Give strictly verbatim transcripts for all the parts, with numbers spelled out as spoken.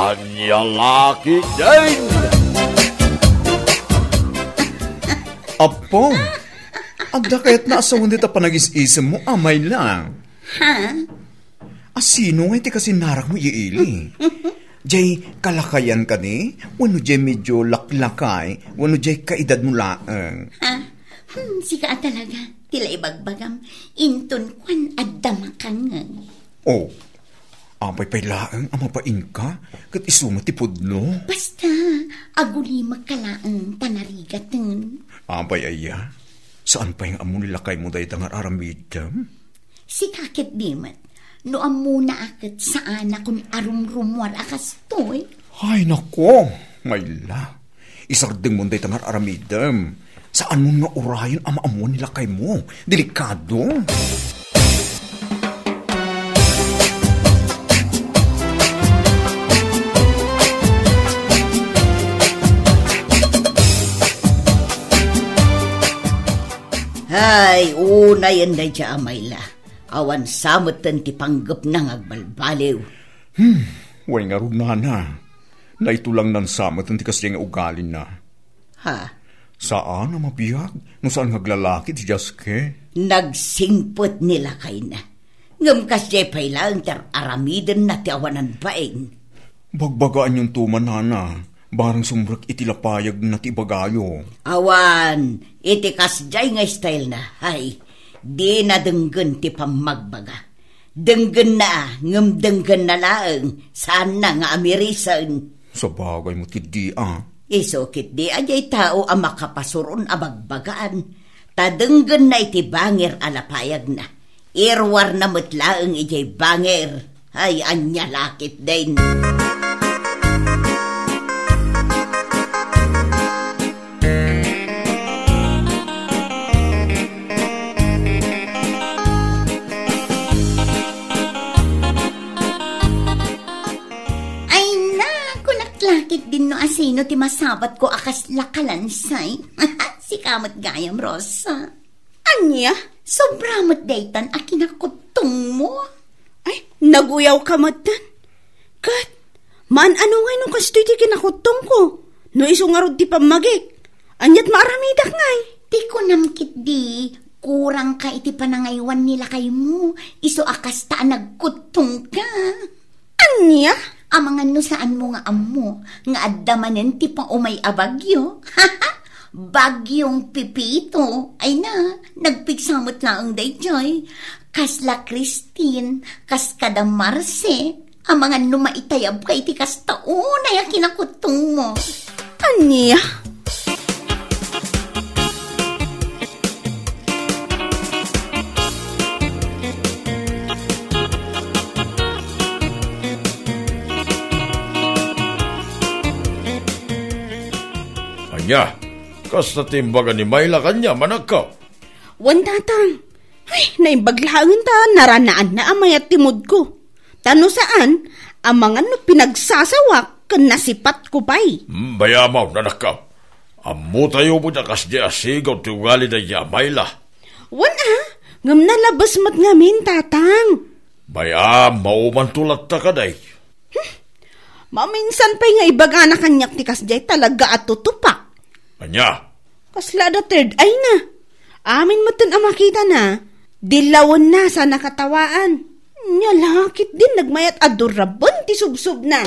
Ania la ketdin? Apo, adda kayatna a sawen dayta panagis-isemmo, Amayla? Ha? A sino ngay ti kasinarakmo, Ili? Jay kalakayan kadi? Wenno jay medio laklakay? Wenno jay kaedadmo laeng? Ha? Hmm, sika a talaga. Ti la ibagbagam, inton kuan adda makangeg. Oh, apay pay laeng a mapainka, ket isu met ti pudno? Basta, agulimekka laeng ta narigaten. Apay aya? Saan pay nga ammo ni lakaymo dayta nga ar-aramidem? Sika ketdi met, no ammona a ket saanak a rumrumuar a kastoy. Ay, nako, Mayla. Isardengmon dayta nga ar-aramidem. Saanmon nga urayen a maammuan ni lakaymo. Delikado. Hay, unayen dayta, Amayla. Awan sa metten ti panggepna nga agbalbaliw. Hmm, wen ngarud, nana. Naitulangnan sa metten ti kasdiay nga ugalina. Ha? Saan a mabiag no saan nga aglalaki ti Jaske? Nagsingpet ni lakayna. Ngem kasdiay pay laeng ti ar-aramidenna ti awanan bain. Bagbagaanyonto man, nana, barang sumrek iti lapayagna ti ibagayo. Awan, iti kasdiay nga stylena, hay, dina denggen ti pammagbaga. Denggenna, ngem denggenna laeng, saanna nga amirisen. Sabagay met ketdi a. Isu ketdi a jay tao a makapasuron a bagbagaan, ta denggenna iti bangir a lapayagna. Iruarna met laeng idiay bangir. Ay, ania la ketdin. Ay, na, kunak la ketdin no asino ti masabatko a kasla kalansay. Sika met gayam, Rosa. Ania? Sobra met daytan a kinakuttongmo. Ay, naguyawka metten. Ket, maan-ano ngay no kastoy ti kinakuttongko? No isu ngarud ti pammagik, aniat maaramidak ngay? Ti kunam ketdi, kurangka iti panangaywan ni lakaymo, isu a kasta a nagkuttongka. Ania? Amangan no saanmo nga ammo nga adda manen ti paumay a bagyo. Bagyong Pepito. Ay na, nagpigsa met laeng daytoy. Kasla Christine, kas kada Marce, amangan no maitayabka iti kasta unay a kinakuttongmo. Ania? Ania? Kasta ti imbaga ni Mayla kaniam, anakko? Wen, tatang. Ay, naimbag laengen ta naranaanna a mayat ti moodko. Ta no saan, amangan no pinagsasawak ken nasipatko pay. Hmm, bay-amon, anakko. Ammotayo met a kasdiay a sigaw ti ugali dayta a Mayla. Wen a, ngem nalabes met ngamin, tatang. Bay-am, maumanto latta kadi. Hmm, maminsan pay nga ibagana kaniak ti kasdiay talaga a tutupak. Ania? Kasla da third eye na. Amin metten a makitana, dilawenna sa nakatawaan. Nia la ketdin nagmayat a duraben ti subsobna.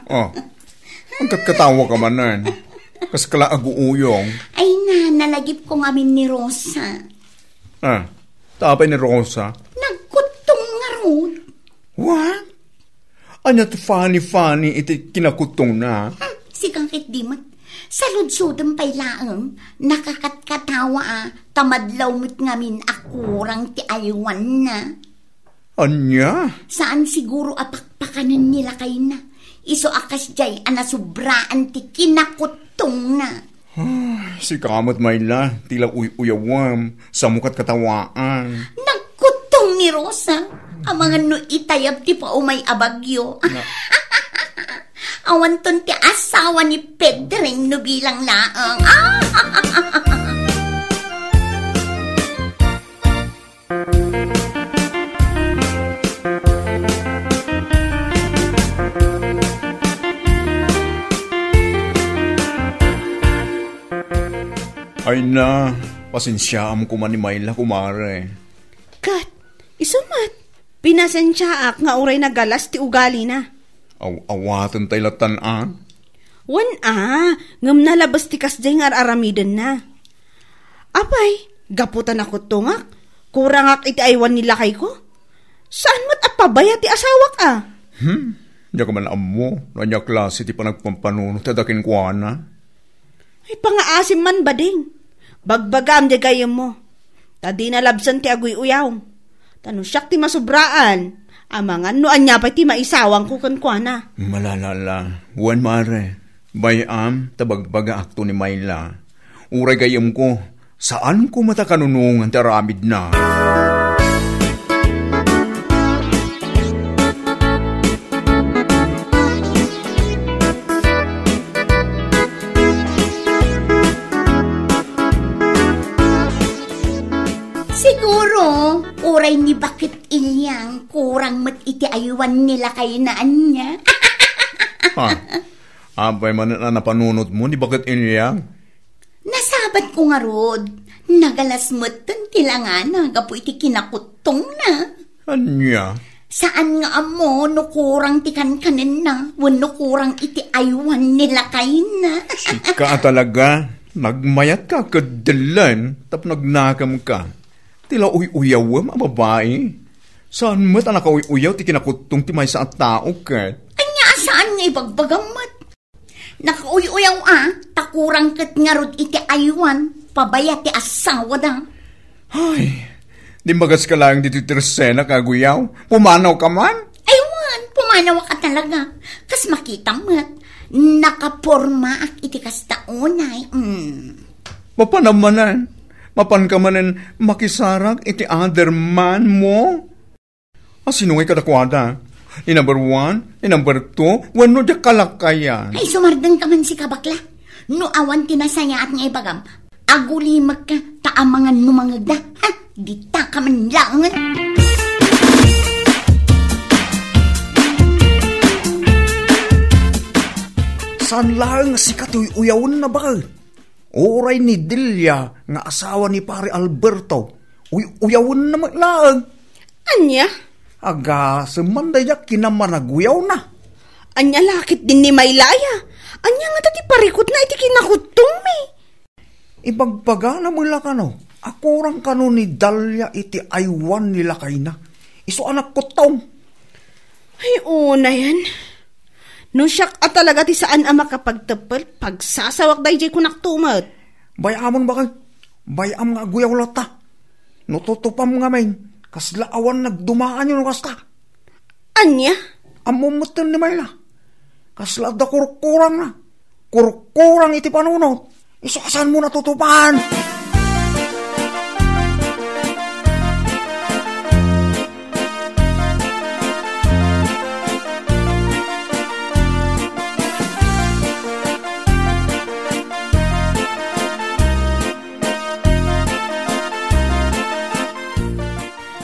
Oh, agkatkatawa ka manen. Kas kala aguuyong. Ay na, nalagipko ngamin ni Rosa. Ah, ta apay ni Rosa? Nagkuttong ngarud. What? Ania ti funny-funny iti kinakuttongna? Hmm, sika ketdi met. Saludsodem pay laeng, nakakatkatawa a, ta madlaw met ngamin a kurang ti aywanna. Ania? Saan siguro a pakpakanen ni lakayna. Isu a kasdiay a nasubraan ti kinakuttongna. Ah, sika met, Mayla, ti la uy-uyawem, sa mo katkatawaan. Nagkuttong ni Rosa. Amangan no itayab ti paumay a bagyo. Na- Awanton ti asawa ni Pedring no bilang laeng. Ay na, pasensiaam koma ni Mayla, kumare. Ket, isu met, pinasensiaak nga uray nagalas ti ugalina. Aw-awaten tay lattan a? Wen a, ngem nalabes ti kasdiay nga ar-aramidenna. Apay, gapu ta nakuttongak, kurangak iti aywan ni lakayko? Saan met a pabaya ti asawak a? Hmm, diak man ammo no ania klase ti panagpampanunot ti ada kenkuana. Ay, pangaasim man, bading. Bagbagaam diay gayyemmo. Ta dina labsen ti aguy-uyaw. Ta no siak ti masubraan, amangan no ania pay ti maisawangko kenkuana. Malalala, wen mare, bay-am ta bagbagaakto ni Mayla. Uray gayyemko, saanko met a kanunongan ti aramidna. Siguro, uray ni Baket Ilyang, kurang met iti aywan ni lakayna ania. Ha? Apay manen a napanunotmo ni Baket Ilyang? Nasabatko ngarud, nagalas metten ti langana gapu iti kinakuttongna. Ania? Saan nga ammo no kurang ti kankanenna wenno kurang iti aywan ni lakayna. Sika a talaga, nagmayatka ket dellen tapno agnakemka. Ti la uy-uyawem a babai. Saan met a nakauy-uyaw ti kinakuttong ti maysa a tao ket? Ania a saan nga ibagbagam met? Nakauy-uyaw a, ta kurang ket ngarud iti aywan, pabaya ti asawada. Ay, dimbagaska laeng ditoy tersenak a aguyaw. Pumanawka man? Ay wen, pumanawak a talaga. Kas makitam met, nakapormaak iti kasta unay. Mm. Mapanam manen, mapanka manen makisarak iti other man mo? A, sino ngay kadakuada? Ni number one, ni number two, wenno diak kalakayan? Ay, sumardengka man sika, bakla. No awan ti nasayaat nga ibagam, agulimekka, ta amangan no mangegda. Ha? Ditaka man laengen. Saan laeng a sika ti uy-uyawenna, baket? Uray ni Delia nga asawa ni Pare Alberto, uy-uyawenna met laeng. Ania? Agasem man daydiay a kinamanaguyawna. Ania la ket din ni Mayla aya? Ania ngata ti parikutna iti kinakuttongmi? Ibagbagana met la kano a kurang kano ni Delia iti aywan ni lakayna. Isu a nagkuttong. Ay, unayen. No siak a talaga ti saan a makapagteppel, pagsasawak daydiay kunak met. Bay-amon, baket. Bay-am nga aguyaw latta. No tutupam ngamin, kasla awan nagdumaanyo no kasta. Ania? Ammom metten ni Mayla. Kasla adda kurkurangna. Kurkurang iti panunot. Isu a saanmo natutupan.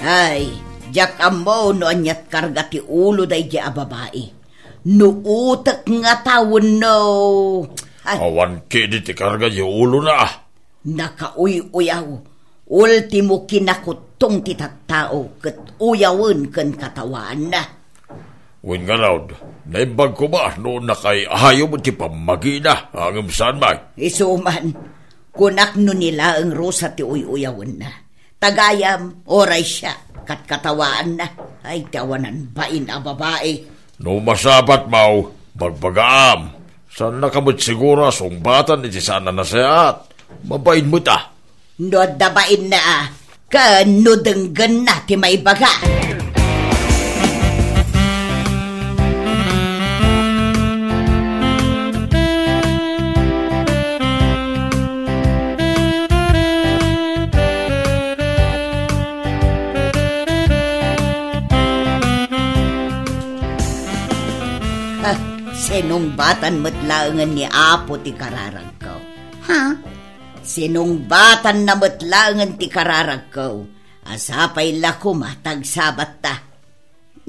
Ay, diak ammo no aniat karga ti ulo daydiay a babai. No utek ngata wenno, ay. Awan ketdi ti karga ti ulona. Nakauy-uyaw, ultimo kinakuttong ti tattao ket uyawen ken katawaanna. Wen ngarud, naimbag koma no nakay-ayo met ti pammagina, ngem saan man. Isu man, kunak no ni laeng Rosa ti uy-uyawenna. Ta gayam, uray siak, katkatawaanna. Ay, ti awanan bain a babai. No masabatmo, bagbagaam. Saannaka met siguro a sungbatan iti saan a nasayaat. Mabain met a. No adda bainna a, ken no denggenna ti maibaga. Ah, sinungbatan met laengen ni Apo ti kararagko. Ha? Sinungbatanna met laengen ti kararagko. A sapay la koma ta agsabatta.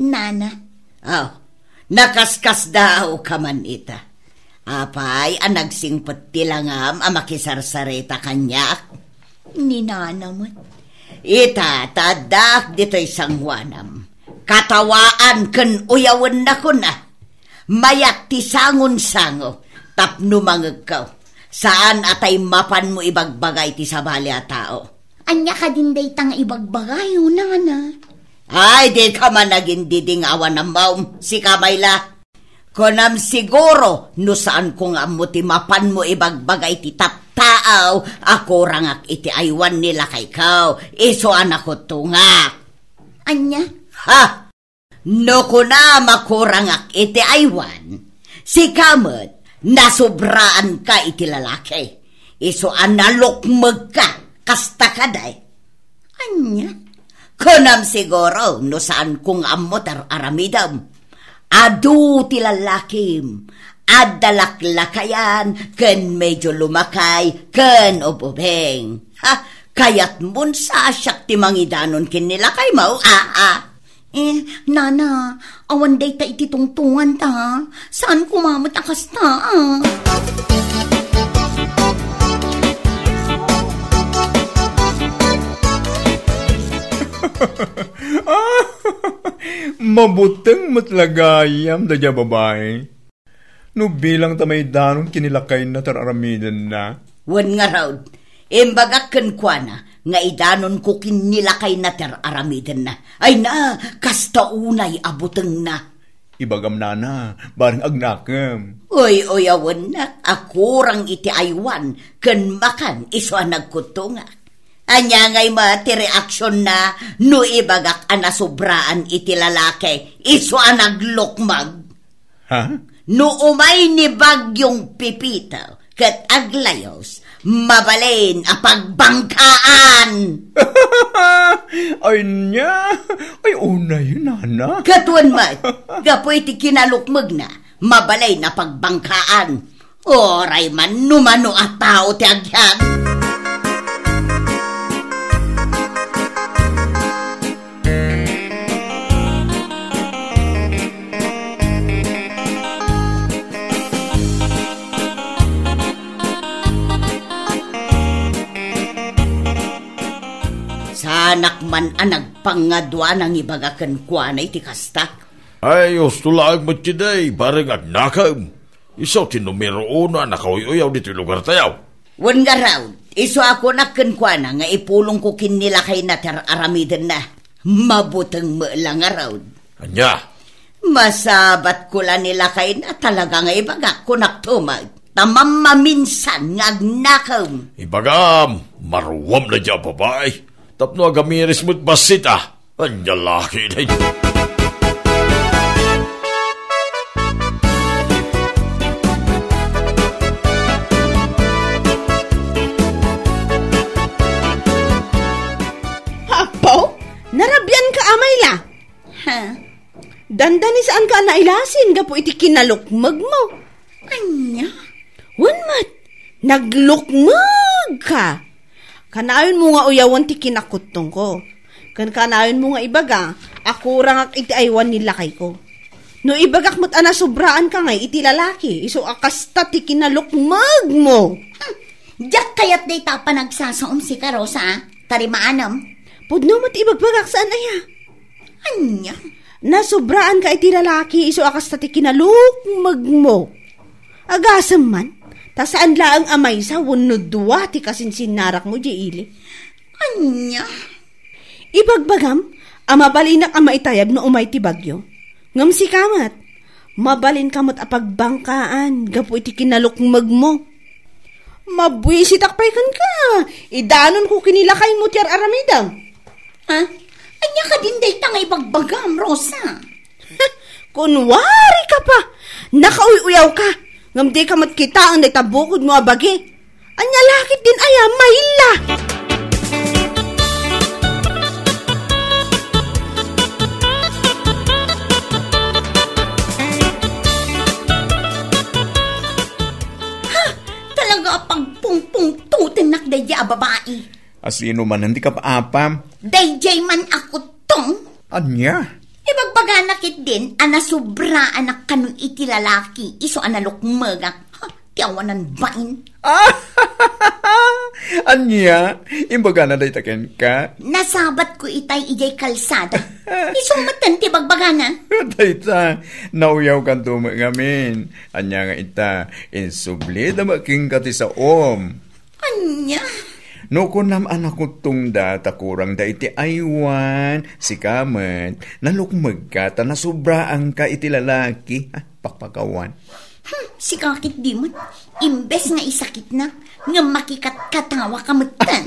Nana. Oh, nakaskasdaawka man ita. Apay a nagsingpet ti langam a makisarsarita kaniak? Ni nana met. Ita, ta addaak ditoy sangoanam. Katawaan ken uyawenna kuna. Mayat ti sangonsango tapno mangegko. Saan a tay mapanmo ibagbagay ti sabali a tao. Ania kadin dayta nga ibagbaga, nana? Ay, dika man agindidingawan, ammom. Sika, Mayla. Kunam siguro no saanko nga ammo ti mapanmo ibagbaga iti tattaaw a kurangak iti aywan ni lakayko, isu a nakuttongak. Ania? Ha? No kunam a kurangak iti aywan, sika met nasubraanka iti lalaki, isu a nalukmegka, kasta kadi? Ania? Kunam siguro no saanko nga ammo ti ar-aramidem. Adu ti lalakim, adda laklakayan ken medio lumakay ken ububeng. Ha, kayatmon sa siak ti mangidanon ken ni lakaymo, a, a. Eh, nana, awan dayta iti tungtunganta. Saanko met a kasta, a. Mabuteng met la gayam daydiay a babai. No bilang ta maidanon ken ni lakayna ti ar-aramidenna. Wen ngarud, imbagak kenkuana nga idanonko ken ni lakayna ti ar-aramidenna. Ay na, kasta unay a butengna. Ibagam nana, bareng agnakem. Uy-uyawennak a kurang iti aywan ken makan isu a nagkuttongak. Ania ngay met ti reaksionna no ibagak a nasubraan iti lalaki isu a naglukmeg? Ha? No umay ni Bagyong Pepito ket aglayos, mabalin a pagbangkaan. Ay niya? Ay, unay, nana. Ket wen met, gapu iti kinalukmegna, mabalin a pagbangkaan. Uray man no mano a tao ti agyat. Saanak man a nagpangadua nangibaga kenkuana iti kasta. Ay, husto laeng met ketdi, bareng agnakem. Isu ti numero uno a nakauy-uyaw ditoy lugartayo. Wen ngarud, isu a kunak kenkuana nga ipulongko ken ni lakayna ti ar-aramidenna. Mabuteng met la ngarud. Ania? Masabatko la ni lakayna, talaga nga ibagak, kunak tumet. Ta mammaminsan nga agnakem. Ibagam, maruam daydiay a babai. Tapno agamiris met bassit a. Ania la ketdi? Apo, narabianka, Mayla? Ha? Dandani saanka a nailasin gapu iti kinalukmegmo. Ania? Wen met, naglukmegka. Kanayonmo nga uyawen ti kinakuttongko. Ken kanayonmo nga ibaga a kurangak iti aywan ni lakayko. No ibagak met a nasubraanka ngay iti lalaki, isu a kasta ti kinalukmegmo. Hmm. Diak kayat dayta a panagsasaom, sika, Rosa, a. Tarimaanam. Pudno met ibagbagak, saan aya? Ania? Nasubraanka iti lalaki, isu a kasta ti kinalukmegmo. Agasem man, ta saan laeng a maysa wenno dua ti kasinsinnarakmo idiay ili. Ania? Ibagbagam a mabalinak a maitayab no umay ti bagyo. Ngem sika met, mabalinka met a pagbangkaan gapu iti kinalukmegmo. Mabuisitak pay kenka. Idanonko ken ni lakaymo ti ar-aramidem. Ha? Ania kadin dayta nga ibagbagam, Rosa? Kunwarika pa. Nakauy-uyawka. Ngem dika met kitaen dayta bukodmo a bagi. Ania la ketdin aya, Mayla? Ha? Talaga a pagpungpungtotennak daydiay a babai. A sino manen ti kapaapam? Daydiay man a kuttong. Ania? Ibagbagana ketdin a nasubraanak kano iti lalaki, isu a nalukmegak. Ti awanan bain. Ania? Imbagana dayta kenka? Nasabatko itay idiay kalsada. Isu metten ti bagbagana. Dayta, nauyawkanto met ngamin. Ania nga ita, insublida met kenka ti saom. Ania? No kunam a nakuttongda ta kurangda iti aywan, sika met, nalukmegka ta nasobraanka iti lalaki. Ah, pakpakawan. Hmm, sika ketdi met, imbes nga isakitna, ngem makikatkatawaka metten.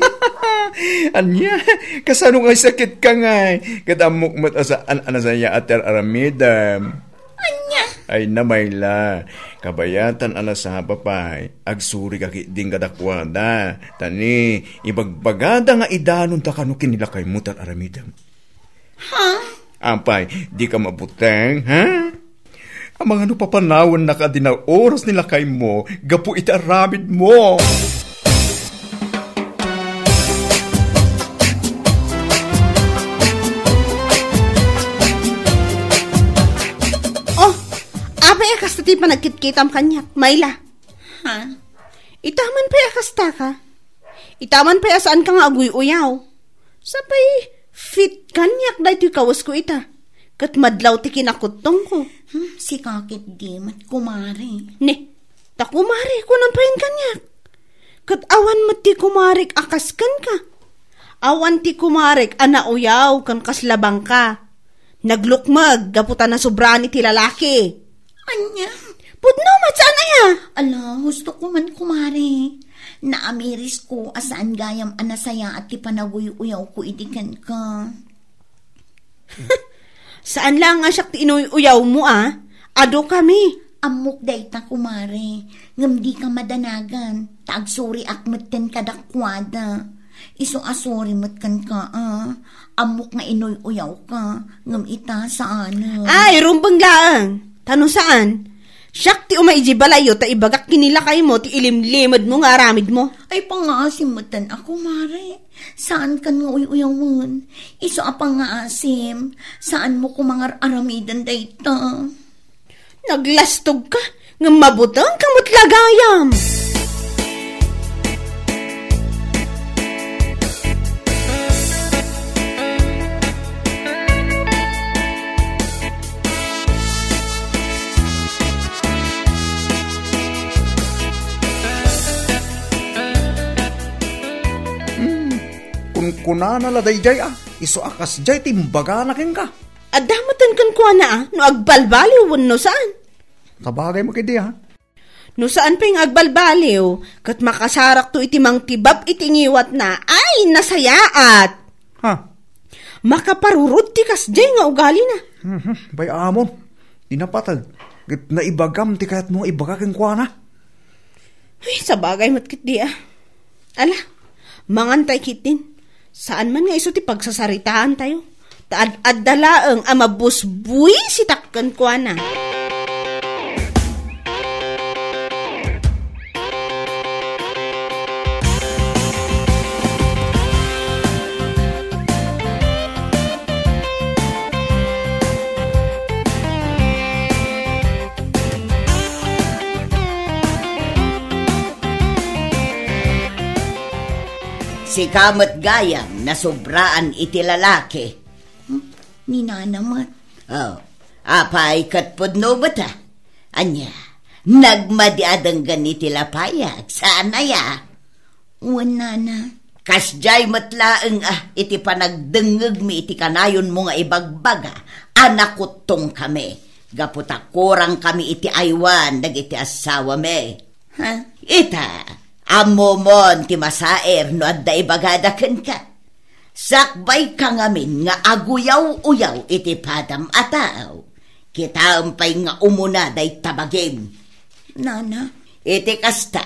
Ania? Kasano nga isakitka ngay? Ket ammok met a saan a nasayaat ti ar-aramidem. Ania? Ay, namayla. Kabayatan a nasapa pay, agsurika ketdin kadakuada. Ta ni, ibagbagada nga idanonta kano ken ni lakaymo ti ar-aramidem. Ha? Apay, dika mabuteng, ha? Amangan no papanawennaka a di naoras ni lakaymo gapu iti aramidmo. Oh, apay a kasta ti panagkitkitam kaniak, Mayla? Ha? Itaman pay a kasta ka. Itaman pay a saanka nga aguy-uyaw. Sapay, fit kaniak daytoy kawesko ita. Ket madlaw ti kinakuttongko. Hmm, sika ketdi met, kumare. Ne, ta kumare, kunam pay kaniak. Ket awan met ti kumarek a kas kenka. Awan ti kumarek a nauyaw ken kasla bangka. Naglukmeg gapu ta nasobraan iti lalaki. Ania? Pudno met, saan aya? Ala, hustoko man, kumare. Naamirisko a saan gayam a nasayaat ti panaguy-uyawko idi kenka. Saan laeng a siak ti inuy-uyawmo, a? Adu kami. Ammok dayta, kumare. Ngem dika madanagan, ta agsuriak metten kadakuada. Isu a suri met kenka, a. Ammok nga inuy-uyawka, ngem ita saan. Ay, rumbeng laeng. Ta no saan, siak ti umay idiay balayyo ta ibagak ken ni lakaymo ti ilimlimedmo nga aramidmo. Ay, pangngaasim metten a, kumare. Saankan nga uy-uyawen. Isu a pangngaasim, saanmo koma nga ar-aramiden dayta. Naglastogka, ngem mabutengka met la gayam. Hmm, kunkunana la daydiay, a, isu a kasdiay ti imbagana kenka. Adda metten kenkuana, a, no agbalbaliw wenno saan. Sabagay met ketdi, a. No saan pay nga agbalbaliw, ket makasarakto iti mangtibab iti ngiwatna, ay, nasayaat! Ha? Makaparurod ti kasdiay nga ugalina. Mhm, bay amon. Di napateg. Ket naibagam ti kayatmo nga ibaga kenkuana. Ay, sabagay met ketdi, a. Ala, mangantay ketdin. Saan man nga isu ti pagsasaritaantayo. Ta ad-adda laeng a mabusbuisitak kenkuana. Sika met gayam, nasobraan iti lalaki. Hmm? Ni nana met. Oh, apay ket pudno met, a? Ania, nagmadi a denggen iti lapayag, saan aya? Wen, nana. Kasdiay met laeng, a, iti panagdengngegmi iti kanayonmo nga ibagbaga a nakuttongkami gapu ta kurangkami iti aywan dagiti assawami. Ha? Ita, ammomon ti masaer no adda ibagada kenka. Sakbayka ngamin nga aguyaw-uyaw iti padam a tao. Kitaem pay nga umuna dayta bagim. Nana. Iti kasta,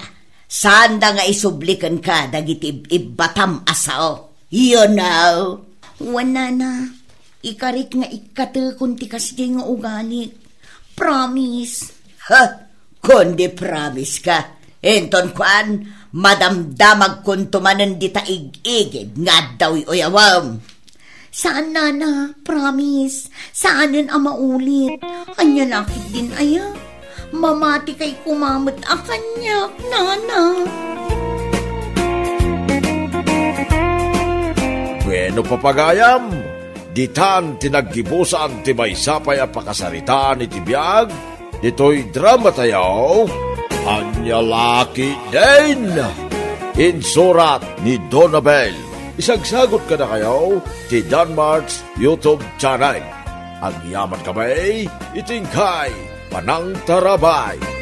saanda nga isubli kenka dagiti ib-ibbatam a sao. You know? Wen, nana, ikarik nga ikkatekon ti kasdiay nga ugalik. Promise. Ha? Kundi promise ka. Inton kuan, madamdamagkonto manen dita ig-igid nga adda uy-uyawem. Saan, nana, promise. Saanen a maulit. Ania la ketdin aya? Mamatikay koma met a kaniak, nana. Bueno, papagayam, ditan ti naggibusan ti maysa pay a pakasaritaan iti biag ditoy dramatayo, Ania La Ketdin, insurat ni Donabel. Isagsagot kadakayo ti Danmark's YouTube channel. Agyamankami iti inkay panangtarabay.